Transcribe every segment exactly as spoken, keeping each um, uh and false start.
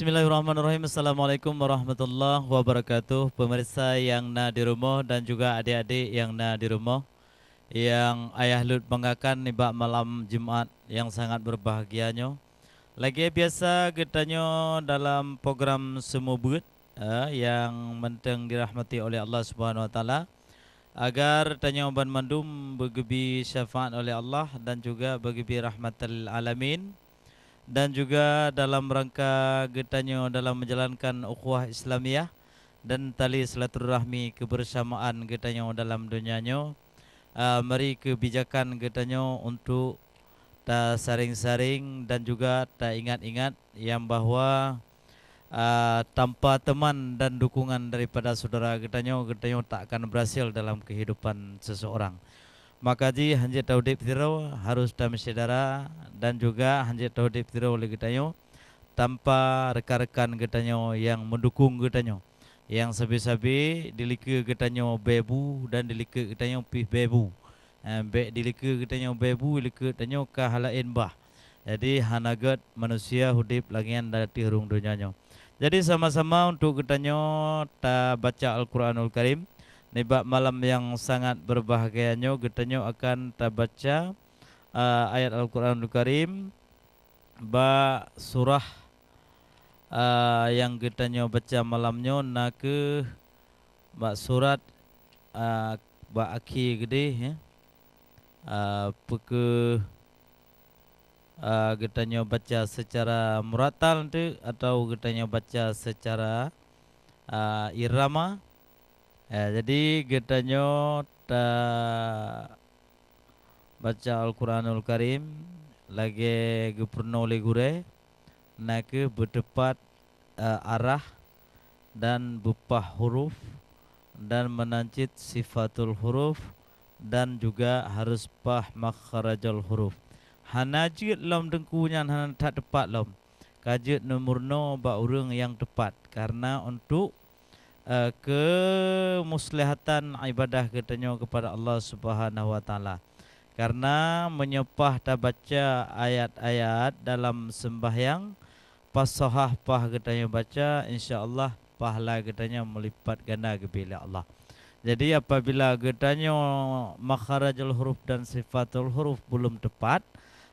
Bismillahirrahmanirrahim. Assalamualaikum warahmatullahi wabarakatuh. Pemirsa yang na di rumoh dan juga adik-adik yang na di rumoh, yang ayah lôt banggakan nibak malam Jumat yang sangat berbahagia nyoe. Lagée biasa geutanyoe dalam program Seumeubeuet, eh, yang mantong dirahmati oleh Allah Subhanahu wa Taala, agar tanyoe banmandum beugeubi syafaat oleh Allah dan juga beugeubi rahmatan lil alamin. Dan juga dalam rangka geutanyoe dalam menjalankan ukhuwah Islamiyah dan tali silaturahmi kebersamaan geutanyoe dalam donya nyoe, ah, mari keubijakan geutanyoe untuk tasaring-saring dan juga taingat-ingat nyang bahwa, ah, tanpa teman dan dukungan daripada syedara geutanyoe, geutanyoe tak akan berhasil dalam kehidupan seseorang. Maka jih hanjeuet taudeb sidroe harôh tameusyedara, dan juga hanjeuet taudeb sidroe lé geutanyoe tanpa rekan-rekan geutanyoe nyang meudukong geutanyoe. Nyang sabe-sabe dilikeue geutanyoe bée bu dan dilikeue geutanyoe pih bée bu. Eh, bék dilikeue geutanyoe bée bu, likeuek tanyoe ka halaén bah. Jadi hana gét manusia udeb lagée nyan di ateueh rhueng donya nyoe. Jadi sama-sama untuk geutanyoe tabaca Al-Quranul Karim. Nibak malam nyang sangat berbahagia nyoe geutanyoe akan tabaca, eh, ayat Al-Quranul Karim bak surah, eh, nyang geutanyoe baca malam nyoe na kheueh bak surat, eh, bak akhé keudeh, ya. Eh, peu kheueh, eh, geutanyoe baca secara murattal teuk atau geutanyoe baca secara, eh, irama. Eh, jadi geutanyoe tabaca Al-Quranul Karim lagée geupeurunoe lé gurée, na kheueh beuteupat, eh, arah dan beupah huruf dan meunan cit sifatul huruf dan juga harôh pah makhrajul huruf. Hana jeuet lom teungku nyan hana that teupat lom. Ka jeuet neumeurunoe bak ureuëng nyang teupat, karena untuk, eh, keumuslihatan ibadah geutanyoe keupada Allah Subhanahu wa Taala. Karena meunyoe pah tabaca ayat-ayat dalam seumbahyang, pasohah pah geutanyoe baca, insya Allah pahala geutanyoe meulipat ganda geubri lé Allah. Jadi apabila geutanyoe makharajul huruf dan sifatul huruf belum tepat,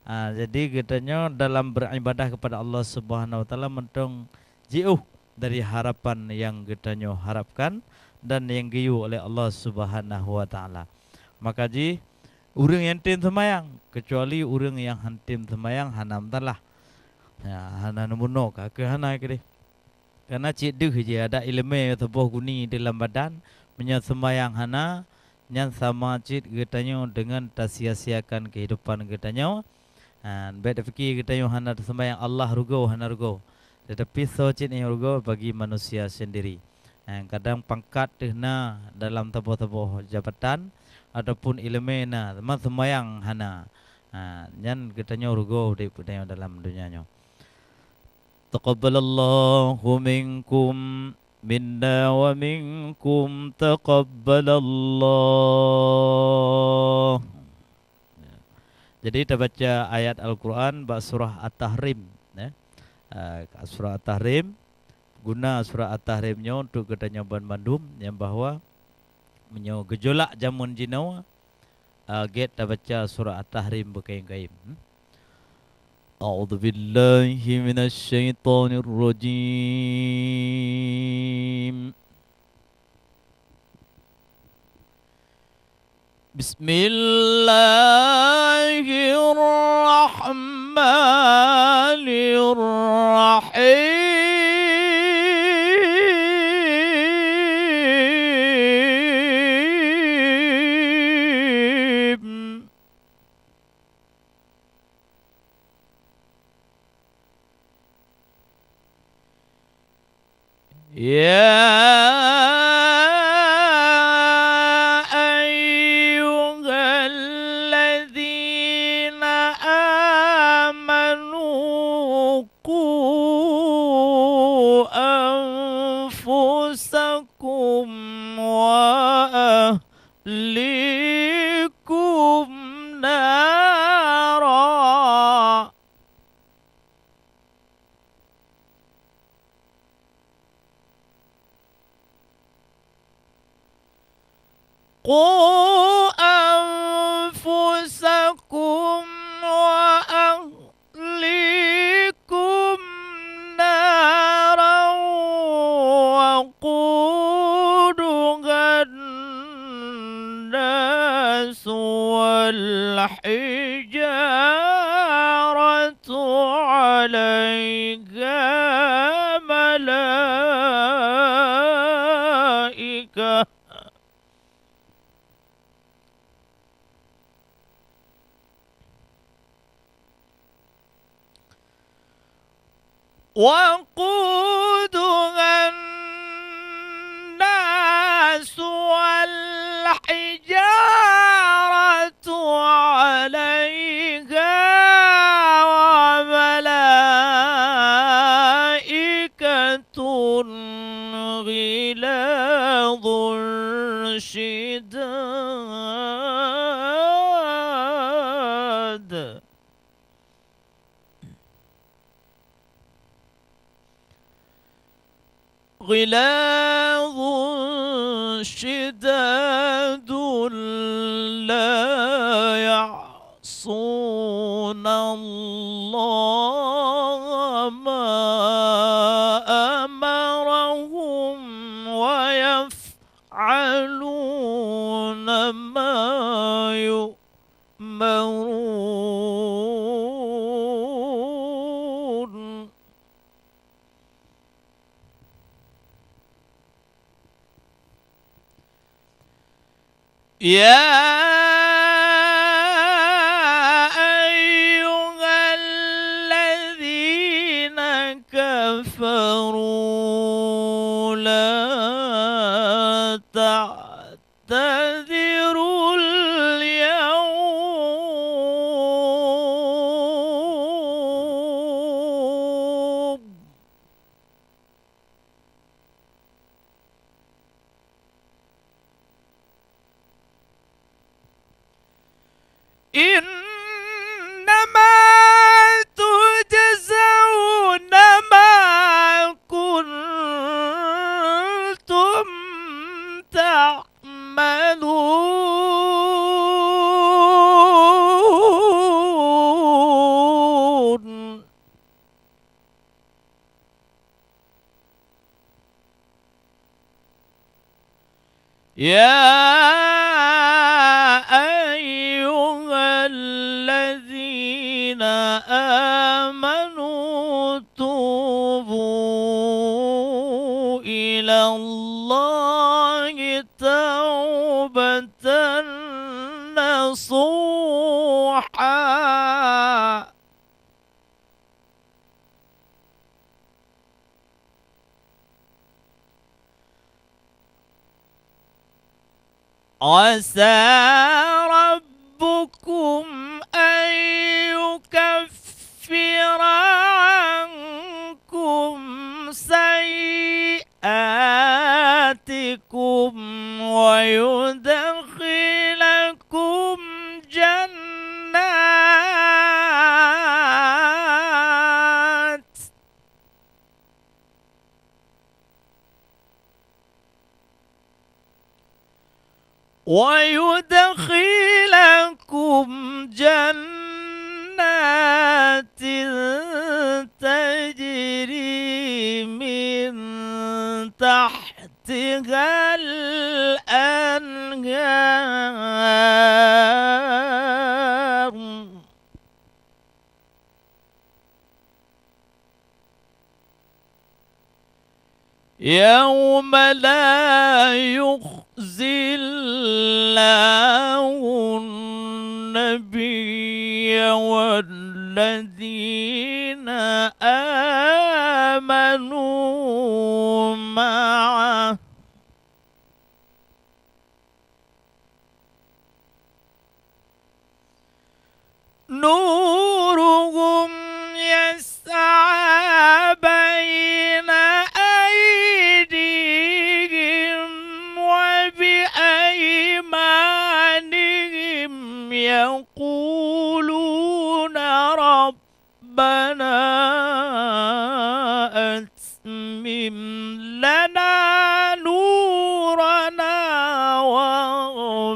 ah, jadi geutanyoe dalam beribadah kepada Allah Subhanahu wa Taala mantong jiôh dari harapan nyang geutanyoe harapkan dan nyang geuyue oleh Allah Subhanahu wa Taala. Maka jih ureuëng nyang tem seumayang, keucuali ureuëng nyang han tem seumayang hana meusalah. Ya, hana neumeunoe ka keu hana keudeh. Karena cit deuh jih adak iéleumé saboh guni di lam badan, meunyoe seumayang hana, nyan sama cit geutanyoe deungon tasia-siakan keuhidupan geutanyoe. Ha, bék tapike geutanyoe hana teuseumayang Allah rugoe, hana rugoe. Tetapi soe cit nyang rugoe bagi manusia sendiri. Ha, kadang pangkat teuh na dalam saboh-saboh jabatan ataupun iéleumé na, teuma seumayang hana. Ha, nyan geutanyoe rugoe udeb geutanyoe dalam donya nyoe. Taqabbalallahu minkum, minna wa minkum, taqabbalallah. Jadi tabaca ayat Al-Quran bak surah At-Tahrim, ya. Ah, surah At-Tahrim, guna surah At-Tahrim nyoe untuk geutanyoe banmandum nyang bahwa meunyoe geujolak jameun jinoe, ah, gét tabaca surah At-Tahrim beukayém-kayém. Hmm. A'udzubillahi minasyaitonirrajim. Bismillahirrahmanirrahim. يا أيها الذين آمنوا قوا أنفسكم وأهليكم نارا. قوا أنفسكم وأهليكم نارا وقودها الناس والحجارة عليها ملائكة وقودها الناس والحجارة عليها ملائكة غلاظ شداد. غلاظ شداد لا يعصون الله ما أمرهم ويفعلون ما يؤمرون. يا أيها الذين كفروا لا تعتذروا اليوم. إنما تجزون ما كنتم تعملون. يا أيها الذين آمنوا توبوا إلى الله توبة نصوحا. عسى ربكم أن يكفر عنكم سيئاتكم ويدخلكم جنات ويدخلكم جنات تجري من تحتها الأنهار. يوم لا يخزي الله النبي والذين آمنوا معه نورهم يسعى بين أيديهم وبأيمانهم يقولون ربنا أتمم لنا نورنا واغفر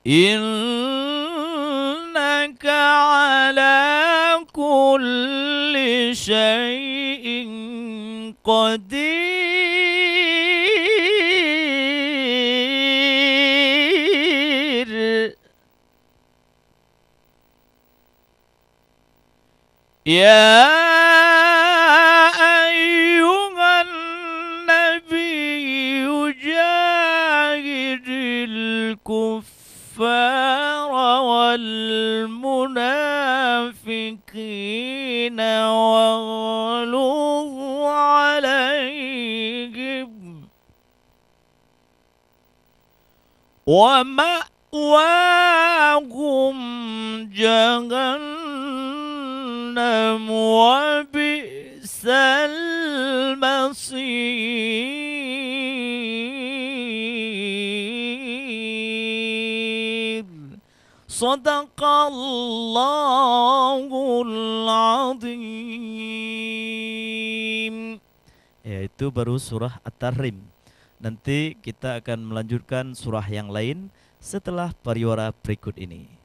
إنك على كل شيء قدير. يا أيها النبي جاهد الكفار والمنافقين واغلظ عليهم. ومأواهم جهنم وبئس المصير. صدق الله العظيم. Yaitu baru surah At-Tahrim. Nanti kita akan melanjutkan surah yang lain setelah pariwara berikut ini.